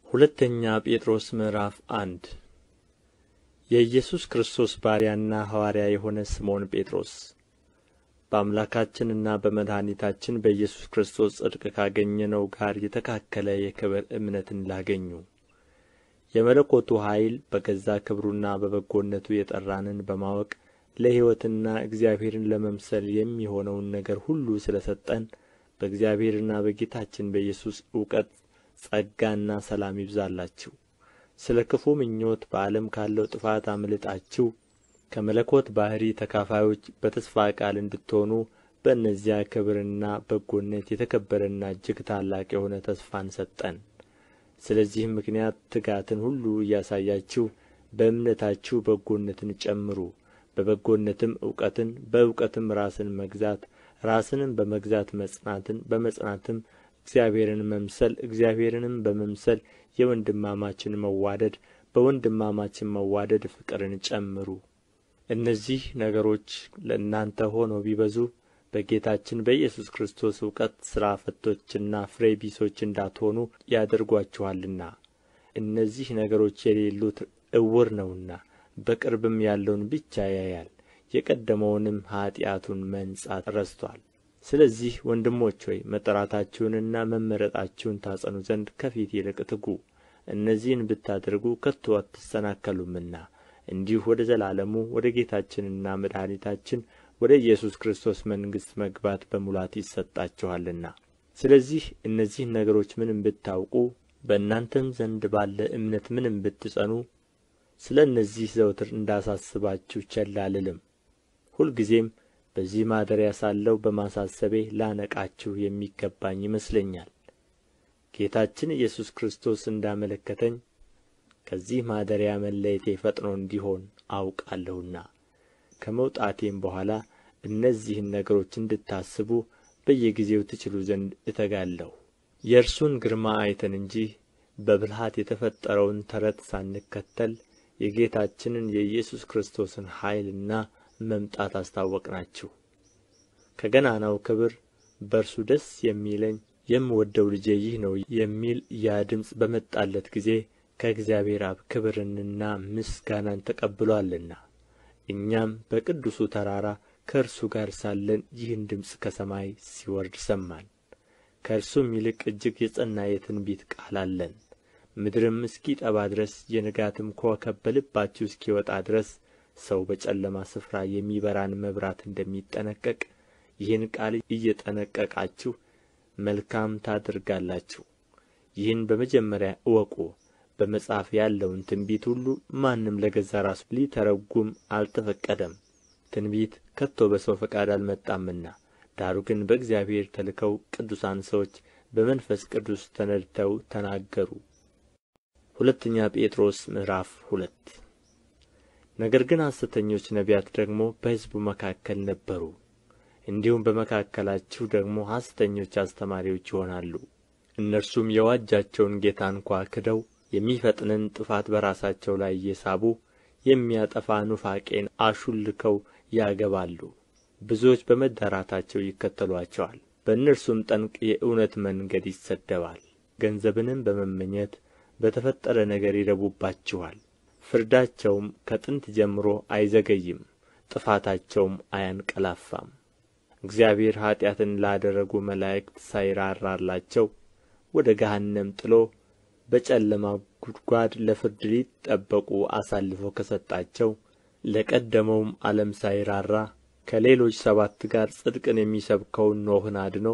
ሁለተኛ ጴጥሮስ ምዕራፍ 1። የኢየሱስ ክርስቶስ ባሪያና ሐዋርያ የሆነ ስምዖን ጴጥሮስ፣ በአምላካችንና በመድኃኒታችን በኢየሱስ ክርስቶስ ጽድቅ ካገኘነው ጋር የተካከለ የክብር እምነትን ላገኙ፣ የመለኮቱ ኃይል በገዛ ክብሩና በበጎነቱ የጠራንን በማወቅ ለሕይወትና እግዚአብሔርን ለመምሰል የሚሆነውን ነገር ሁሉ ስለ ሰጠን በእግዚአብሔርና በጌታችን በኢየሱስ እውቀት ጸጋና ሰላም ይብዛላችሁ። ስለ ክፉ ምኞት በዓለም ካለው ጥፋት አምልጣችሁ ከመለኮት ባሕርይ ተካፋዮች በተስፋ ቃል እንድትሆኑ በእነዚያ ክብርና በጎነት የተከበረና እጅግ ታላቅ የሆነ ተስፋን ሰጠን። ስለዚህም ምክንያት ትጋትን ሁሉ እያሳያችሁ በእምነታችሁ በጎነትን ጨምሩ፣ በበጎነትም እውቀትን፣ በእውቀትም ራስን መግዛት፣ ራስንም በመግዛት መጽናትን፣ በመጽናትም እግዚአብሔርን መምሰል፣ እግዚአብሔርንም በመምሰል የወንድማማችን መዋደድ፣ በወንድማማችም መዋደድ ፍቅርን ጨምሩ። እነዚህ ነገሮች ለእናንተ ሆነው ቢበዙ በጌታችን በኢየሱስ ክርስቶስ እውቀት ሥራ ፈቶችና ፍሬ ቢሶች እንዳትሆኑ ያደርጓችኋልና። እነዚህ ነገሮች የሌሉት ዕውር ነውና በቅርብም ያለውን ብቻ ያያል፣ የቀደመውንም ኃጢአቱን መንጻት ረስቶአል። ስለዚህ ወንድሞች ሆይ፣ መጠራታችሁንና መመረጣችሁን ታጸኑ ዘንድ ከፊት ይልቅ ትጉ። እነዚህን ብታደርጉ ከቶ አትሰናከሉምና፣ እንዲሁ ወደ ዘላለሙ ወደ ጌታችንና መድኃኒታችን ወደ ኢየሱስ ክርስቶስ መንግሥት መግባት በሙላት ይሰጣችኋልና። ስለዚህ እነዚህን ነገሮች ምንም ብታውቁ፣ በእናንተም ዘንድ ባለ እምነት ምንም ብትጸኑ፣ ስለ እነዚህ ዘወትር እንዳሳስባችሁ ቸል አልልም። ሁልጊዜም በዚህ ማደሪያ ሳለሁ በማሳሰቤ ላነቃችሁ የሚገባኝ ይመስለኛል። ጌታችን ኢየሱስ ክርስቶስ እንዳመለከተኝ ከዚህ ማደሪያ መለየቴ ፈጥኖ እንዲሆን አውቃለሁና፣ ከመውጣቴም በኋላ እነዚህን ነገሮች እንድታስቡ በየጊዜው ትችሉ ዘንድ እተጋለሁ። የእርሱን ግርማ አይተን እንጂ በብልሃት የተፈጠረውን ተረት ሳንከተል የጌታችንን የኢየሱስ ክርስቶስን ኃይልና መምጣት አስታወቅናችሁ። ከገናናው ክብር በእርሱ ደስ የሚለኝ የምወደው ልጄ ይህ ነው የሚል ያ ድምፅ በመጣለት ጊዜ ከእግዚአብሔር አብ ክብርንና ምስጋናን ተቀብሎአልና፣ እኛም በቅዱሱ ተራራ ከእርሱ ጋር ሳለን ይህን ድምፅ ከሰማይ ሲወርድ ሰማን። ከእርሱም ይልቅ እጅግ የጸና የትንቢት ቃል አለን። ምድርም እስኪጠባ ድረስ የንጋትም ኮከብ በልባችሁ እስኪወጣ ድረስ ሰው በጨለማ ስፍራ የሚበራን መብራት እንደሚጠነቀቅ ይህን ቃል እየጠነቀቃችሁ መልካም ታደርጋላችሁ። ይህን በመጀመሪያ እወቁ። በመጽሐፍ ያለውን ትንቢት ሁሉ ማንም ለገዛ ራሱ ሊተረጉም አልተፈቀደም። ትንቢት ከቶ በሰው ፈቃድ አልመጣምና፣ ዳሩ ግን በእግዚአብሔር ተልከው ቅዱሳን ሰዎች በመንፈስ ቅዱስ ተነድተው ተናገሩ። ሁለተኛ ጴጥሮስ ምዕራፍ 2። ነገር ግን ሐሰተኞች ነቢያት ደግሞ በሕዝቡ መካከል ነበሩ፣ እንዲሁም በመካከላችሁ ደግሞ ሐሰተኞች አስተማሪዎች ይሆናሉ። እነርሱም የዋጃቸውን ጌታ እንኳ ክደው የሚፈጥንን ጥፋት በራሳቸው ላይ እየሳቡ የሚያጠፋ ኑፋቄን አሹልከው ያገባሉ። ብዙዎች በመዳራታቸው ይከተሉአቸዋል፣ በእነርሱም ጠንቅ የእውነት መንገድ ይሰደባል። ገንዘብንም በመመኘት በተፈጠረ ነገር ይረቡባችኋል። ፍርዳቸውም ከጥንት ጀምሮ አይዘገይም፣ ጥፋታቸውም አያንቀላፋም። እግዚአብሔር ኃጢአትን ላደረጉ መላእክት ሳይራራላቸው ወደ ገሃነም ጥሎ በጨለማ ጉድጓድ ለፍርድ ሊጠበቁ አሳልፎ ከሰጣቸው፣ ለቀደመውም ዓለም ሳይራራ ከሌሎች ሰባት ጋር ጽድቅን የሚሰብከውን ኖኅን አድኖ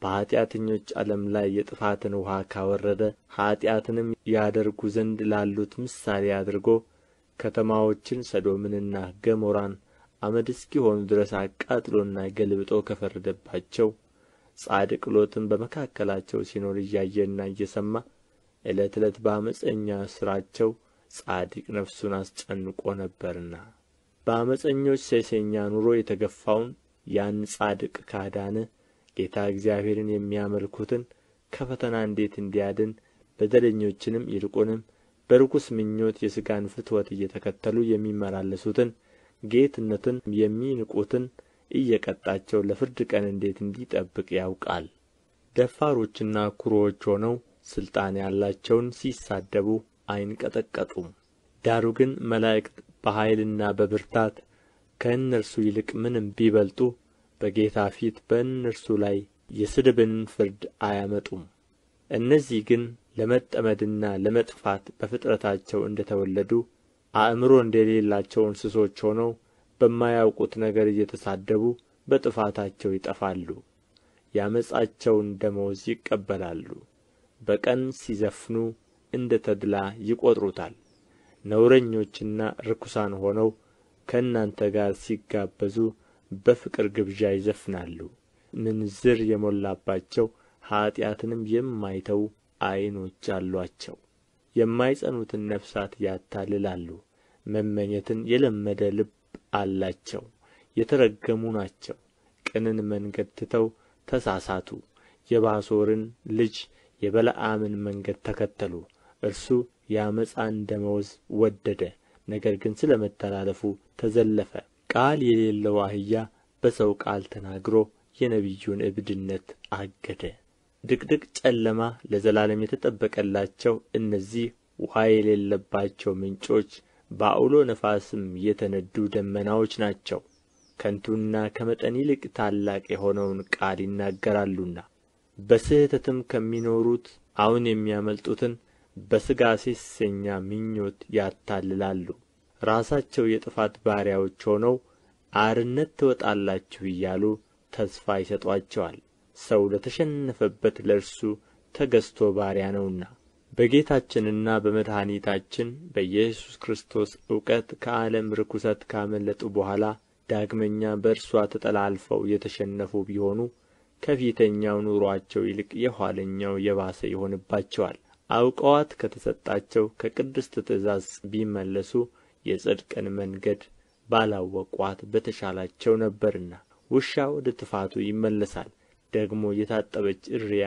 በኃጢአተኞች ዓለም ላይ የጥፋትን ውኃ ካወረደ፣ ኃጢአትንም ያደርጉ ዘንድ ላሉት ምሳሌ አድርጎ ከተማዎችን ሰዶምንና ገሞራን አመድ እስኪሆኑ ድረስ አቃጥሎና ገልብጦ ከፈረደባቸው፣ ጻድቅ ሎጥም በመካከላቸው ሲኖር እያየና እየሰማ ዕለት ዕለት በዓመፀኛ ሥራቸው ጻድቅ ነፍሱን አስጨንቆ ነበርና፣ በዓመፀኞች ሴሰኛ ኑሮ የተገፋውን ያን ጻድቅ ካዳነ፣ ጌታ እግዚአብሔርን የሚያመልኩትን ከፈተና እንዴት እንዲያድን፣ በደለኞችንም ይልቁንም በርኩስ ምኞት የሥጋን ፍትወት እየተከተሉ የሚመላለሱትን ጌትነትን የሚንቁትን እየቀጣቸው ለፍርድ ቀን እንዴት እንዲጠብቅ ያውቃል። ደፋሮችና ኵሩዎች ሆነው ሥልጣን ያላቸውን ሲሳደቡ አይንቀጠቀጡም። ዳሩ ግን መላእክት በኃይልና በብርታት ከእነርሱ ይልቅ ምንም ቢበልጡ በጌታ ፊት በእነርሱ ላይ የስድብን ፍርድ አያመጡም። እነዚህ ግን ለመጠመድና ለመጥፋት በፍጥረታቸው እንደ ተወለዱ አእምሮ እንደሌላቸው እንስሶች ሆነው በማያውቁት ነገር እየተሳደቡ በጥፋታቸው ይጠፋሉ። የዓመፃቸውን ደመወዝ ይቀበላሉ። በቀን ሲዘፍኑ እንደ ተድላ ይቈጥሩታል። ነውረኞችና ርኩሳን ሆነው ከእናንተ ጋር ሲጋበዙ በፍቅር ግብዣ ይዘፍናሉ። ምንዝር የሞላባቸው ኃጢአትንም የማይተዉ ዓይኖች አሉአቸው። የማይጸኑትን ነፍሳት ያታልላሉ። መመኘትን የለመደ ልብ አላቸው። የተረገሙ ናቸው። ቅንን መንገድ ትተው ተሳሳቱ። የባሶርን ልጅ የበለዓምን መንገድ ተከተሉ። እርሱ የዓመፃን ደመወዝ ወደደ፣ ነገር ግን ስለ መተላለፉ ተዘለፈ። ቃል የሌለው አህያ በሰው ቃል ተናግሮ የነቢዩን እብድነት አገደ። ድቅድቅ ጨለማ ለዘላለም የተጠበቀላቸው እነዚህ ውኃ የሌለባቸው ምንጮች በዐውሎ ነፋስም የተነዱ ደመናዎች ናቸው። ከንቱና ከመጠን ይልቅ ታላቅ የሆነውን ቃል ይናገራሉና በስሕተትም ከሚኖሩት አሁን የሚያመልጡትን በሥጋ ሴሰኛ ምኞት ያታልላሉ። ራሳቸው የጥፋት ባሪያዎች ሆነው አርነት ትወጣላችሁ እያሉ ተስፋ ይሰጡአቸዋል። ሰው ለተሸነፈበት ለእርሱ ተገዝቶ ባሪያ ነውና። በጌታችንና በመድኃኒታችን በኢየሱስ ክርስቶስ እውቀት ከዓለም ርኵሰት ካመለጡ በኋላ ዳግመኛ በእርስዋ ተጠላልፈው የተሸነፉ ቢሆኑ ከፊተኛው ኑሮአቸው ይልቅ የኋለኛው የባሰ ይሆንባቸዋል። አውቀዋት ከተሰጣቸው ከቅድስት ትእዛዝ ቢመለሱ የጽድቅን መንገድ ባላወቋት በተሻላቸው ነበርና። ውሻ ወደ ትፋቱ ይመለሳል፣ ደግሞ የታጠበች እሪያ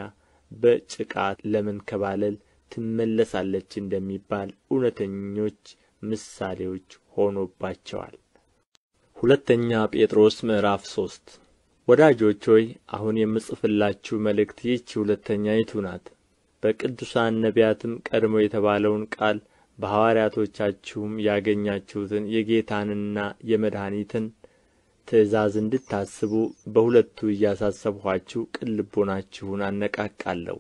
በጭቃ ለመንከባለል ትመለሳለች እንደሚባል እውነተኞች ምሳሌዎች ሆኖባቸዋል። ሁለተኛ ጴጥሮስ ምዕራፍ 3። ወዳጆች ሆይ፣ አሁን የምጽፍላችሁ መልእክት ይህች ሁለተኛይቱ ናት። በቅዱሳን ነቢያትም ቀድሞ የተባለውን ቃል በሐዋርያቶቻችሁም ያገኛችሁትን የጌታንና የመድኃኒትን ትእዛዝ እንድታስቡ በሁለቱ እያሳሰብኋችሁ ቅን ልቦናችሁን አነቃቃለሁ።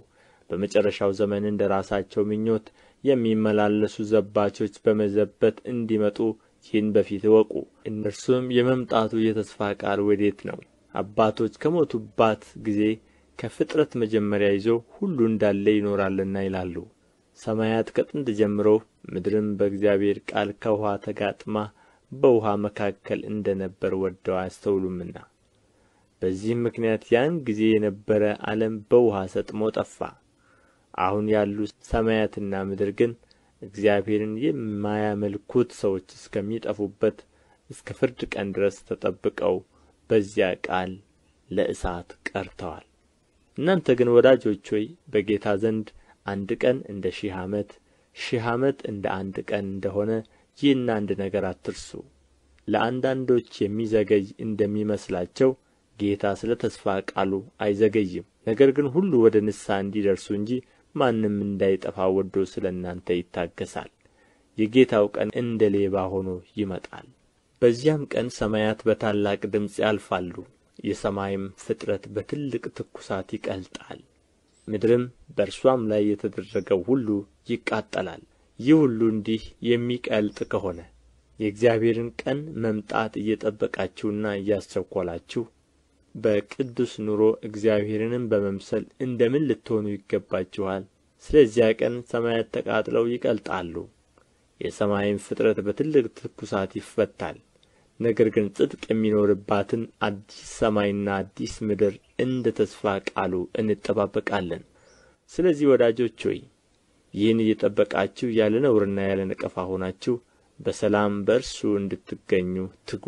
በመጨረሻው ዘመን እንደ ራሳቸው ምኞት የሚመላለሱ ዘባቾች በመዘበት እንዲመጡ ይህን በፊት እወቁ። እነርሱም የመምጣቱ የተስፋ ቃል ወዴት ነው? አባቶች ከሞቱባት ጊዜ ከፍጥረት መጀመሪያ ይዞ ሁሉ እንዳለ ይኖራልና ይላሉ። ሰማያት ከጥንት ጀምሮ ምድርም በእግዚአብሔር ቃል ከውኃ ተጋጥማ በውኃ መካከል እንደ ነበር ወደው አያስተውሉምና። በዚህም ምክንያት ያን ጊዜ የነበረ ዓለም በውኃ ሰጥሞ ጠፋ። አሁን ያሉ ሰማያትና ምድር ግን እግዚአብሔርን የማያመልኩት ሰዎች እስከሚጠፉበት እስከ ፍርድ ቀን ድረስ ተጠብቀው በዚያ ቃል ለእሳት ቀርተዋል። እናንተ ግን ወዳጆች ሆይ፣ በጌታ ዘንድ አንድ ቀን እንደ 1000 ዓመት፣ 1000 ዓመት እንደ አንድ ቀን እንደሆነ ይህን አንድ ነገር አትርሱ። ለአንዳንዶች የሚዘገይ እንደሚመስላቸው ጌታ ስለ ተስፋ ቃሉ አይዘገይም፣ ነገር ግን ሁሉ ወደ ንስሐ እንዲደርሱ እንጂ ማንም እንዳይጠፋ ወዶ ስለ እናንተ ይታገሣል። የጌታው ቀን እንደ ሌባ ሆኖ ይመጣል። በዚያም ቀን ሰማያት በታላቅ ድምፅ ያልፋሉ፣ የሰማይም ፍጥረት በትልቅ ትኩሳት ይቀልጣል፣ ምድርም በእርሷም ላይ የተደረገው ሁሉ ይቃጠላል። ይህ ሁሉ እንዲህ የሚቀልጥ ከሆነ የእግዚአብሔርን ቀን መምጣት እየጠበቃችሁና እያስቸኰላችሁ በቅዱስ ኑሮ እግዚአብሔርንም በመምሰል እንደ ምን ልትሆኑ ይገባችኋል? ስለዚያ ቀን ሰማያት ተቃጥለው ይቀልጣሉ፣ የሰማይም ፍጥረት በትልቅ ትኩሳት ይፈታል። ነገር ግን ጽድቅ የሚኖርባትን አዲስ ሰማይና አዲስ ምድር እንደ ተስፋ ቃሉ እንጠባበቃለን። ስለዚህ ወዳጆች ሆይ፣ ይህን እየጠበቃችሁ ያለ ነውርና ያለ ነቀፋ ሆናችሁ በሰላም በእርሱ እንድትገኙ ትጉ።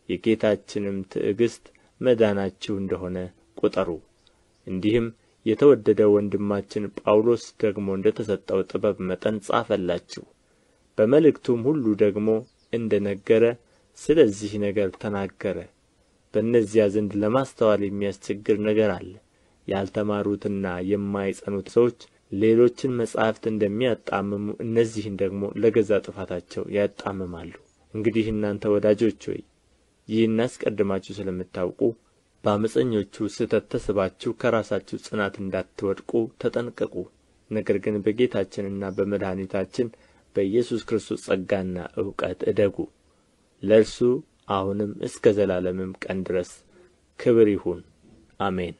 የጌታችንም ትዕግሥት መዳናችሁ እንደሆነ ቍጠሩ። እንዲህም የተወደደ ወንድማችን ጳውሎስ ደግሞ እንደ ተሰጠው ጥበብ መጠን ጻፈላችሁ። በመልእክቱም ሁሉ ደግሞ እንደ ነገረ ስለዚህ ነገር ተናገረ። በእነዚያ ዘንድ ለማስተዋል የሚያስቸግር ነገር አለ። ያልተማሩትና የማይጸኑት ሰዎች ሌሎችን መጻሕፍት እንደሚያጣምሙ እነዚህን ደግሞ ለገዛ ጥፋታቸው ያጣምማሉ። እንግዲህ እናንተ ወዳጆች ሆይ፣ ይህን አስቀድማችሁ ስለምታውቁ በዓመፀኞቹ ስሕተት ተስባችሁ ከራሳችሁ ጽናት እንዳትወድቁ ተጠንቀቁ። ነገር ግን በጌታችንና በመድኃኒታችን በኢየሱስ ክርስቶስ ጸጋና እውቀት እደጉ። ለእርሱ አሁንም እስከ ዘላለምም ቀን ድረስ ክብር ይሁን፣ አሜን።